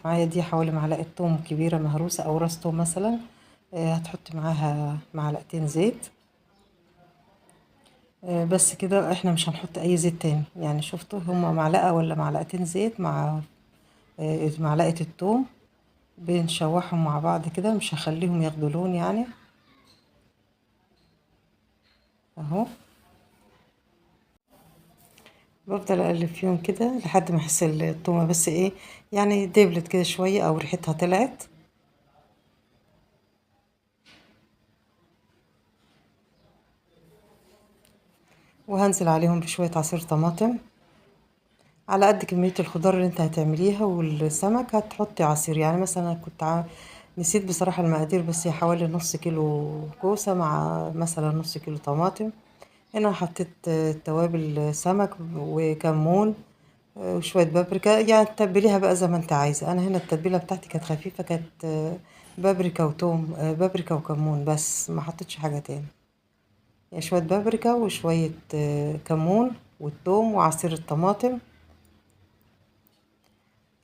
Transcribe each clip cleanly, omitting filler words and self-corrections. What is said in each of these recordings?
معايا دي حوالي معلقة توم كبيرة مهروسة او راس توم مثلا. هتحطي معاها معلقتين زيت. بس كده، احنا مش هنحط اي زيت تاني. شفتوا هما معلقة ولا معلقتين زيت مع معلقة التوم، بنشوحهم مع بعض كده، مش هخليهم ياخدوا لون اهو. بفضل اقلب فيهم كده لحد ما احس التومة بس ايه، دبلت كده شوية او ريحتها طلعت. وهنزل عليهم بشوية عصير طماطم على قد كمية الخضار اللي انت هتعمليها والسمك هتحطي عصير. مثلا انا كنت نسيت بصراحة المقادير، بس هي حوالي نص كيلو كوسة مع مثلا نص كيلو طماطم. هنا حطيت توابل سمك وكمون وشوية بابريكا، تتبليها بقى زي ما انت عايزة. انا هنا التتبيلة بتاعتي كانت خفيفة، كانت بابريكا وتوم، بابريكا وكمون بس، ما حطيتش حاجة تاني. شوية بابريكا وشوية كمون والتوم وعصير الطماطم.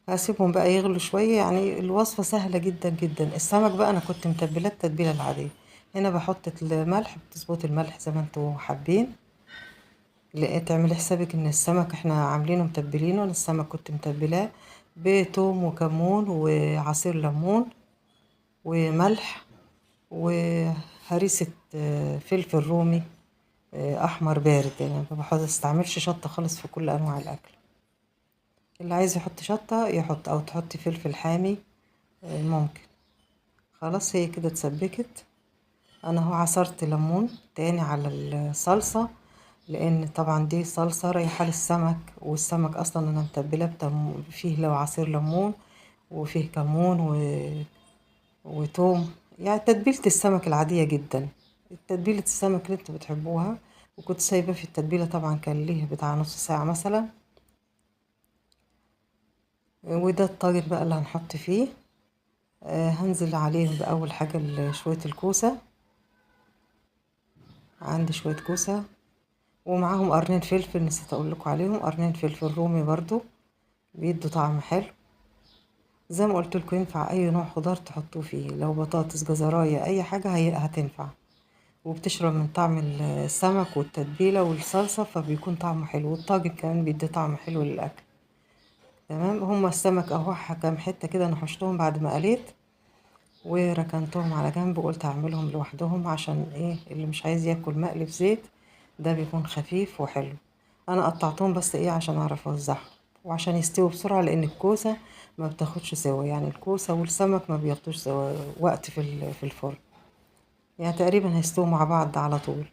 هسيبهم بقى يغلوا شوية. الوصفة سهلة جدا جدا. السمك بقى انا كنت متبلاه التتبيلة العادية. هنا بحط الملح، بتظبط الملح زي ما انتوا حابين، تعملي حسابك ان السمك احنا عاملينه متبلينه. انا السمك كنت متبلاه بتوم وكمون وعصير ليمون وملح وهريسة، فلفل رومي، احمر بارد. ما استعملش شطة خالص في كل انواع الاكل. اللي عايز يحط شطة يحط، او تحطي فلفل حامي، ممكن. خلاص هي كده اتسبكت. انا اهو عصرت ليمون تاني على الصلصة، لان طبعا دي صلصة رايحة للسمك، والسمك اصلا انا متبلاه فيه لو عصير ليمون وفيه كمون وتوم، تتبيلة السمك العادية جدا، تتبيلة السمك اللي انتوا بتحبوها. وكنت سايباه في التتبيلة طبعا كان ليه بتاع نص ساعة مثلا. وده الطاجن بقى اللي هنحط فيه. هنزل عليه بأول حاجة شوية الكوسة، عندي شوية كوسة ومعاهم قرنين فلفل، نسيت اقول لكم عليهم، قرنين فلفل رومي برضو بيدوا طعم حلو. زي ما قلت لكم ينفع اي نوع خضار تحطوه فيه، لو بطاطس، جزرايه، اي حاجه هتنفع، وبتشرب من طعم السمك والتتبيله والصلصه، فبيكون طعمه حلو. والطاجن كمان بيدي طعم حلو للاكل. تمام. هما السمك اهو كام حته كده نحشتهم بعد ما قليت وركنتهم على جنب، وقلت هعملهم لوحدهم عشان ايه اللي مش عايز ياكل مقلي في زيت ده بيكون خفيف وحلو. انا قطعتهم بس ايه عشان اعرف اوزعهم وعشان يستووا بسرعه، لان الكوسه ما بتاخدش سوا، الكوسه والسمك ما بياخدوش سوا وقت في الفرن، تقريبا هيستووا مع بعض على طول.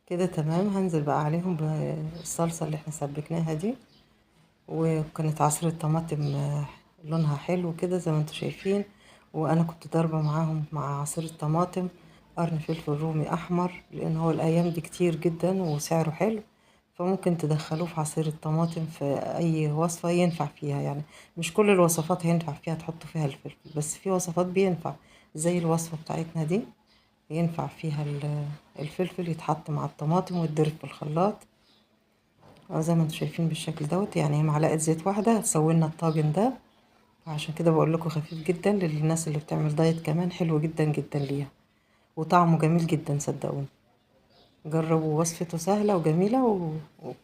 كده تمام. هنزل بقى عليهم بالصلصه اللي احنا سبكناها دي، وكانت عصير الطماطم لونها حلو كده زي ما انتم شايفين. وانا كنت ضاربه معاهم مع عصير الطماطم قرن فلفل رومي احمر، لان هو الايام دي كتير جدا وسعره حلو، فممكن تدخلوه في عصير الطماطم في اي وصفه ينفع فيها. مش كل الوصفات هينفع فيها تحطوا فيها الفلفل، بس في وصفات بينفع زي الوصفه بتاعتنا دي ينفع فيها الفلفل يتحط مع الطماطم ويتضرب في الخلاط زي ما انتم شايفين بالشكل دوت. معلقه زيت واحده هتسوي لنا الطاجن ده، عشان كده بقول لكم خفيف جدا للناس اللي بتعمل دايت، كمان حلو جدا جدا ليها، وطعمه جميل جدا صدقوني. جربوا، وصفته سهله وجميله،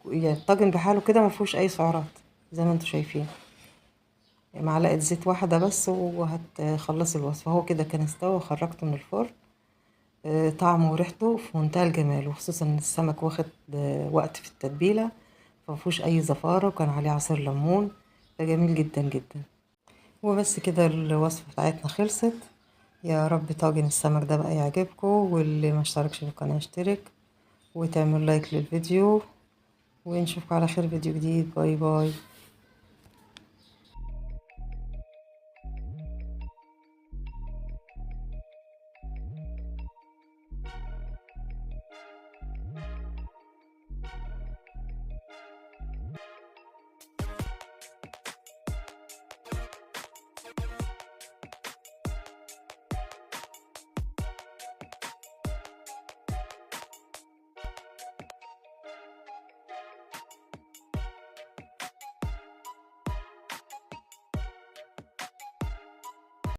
الطاجن بحاله كده ما فيهوش اي سعرات زي ما انتم شايفين. معلقه زيت واحده بس وهتخلصي الوصفه. هو كده كان استوى وخرجته من الفرن. طعمه وريحته في منتهى الجمال، وخصوصا ان السمك واخد وقت في التتبيله، فمفيهوش اي زفاره، وكان عليه عصير ليمون، فجميل جدا جدا. وبس كده الوصفه بتاعتنا خلصت. يا رب طاجن السمك ده بقى يعجبكم، واللي ما اشتركش في القناه يشترك، وتعمل لايك للفيديو، ونشوفكم على خير فيديو جديد. باي باي.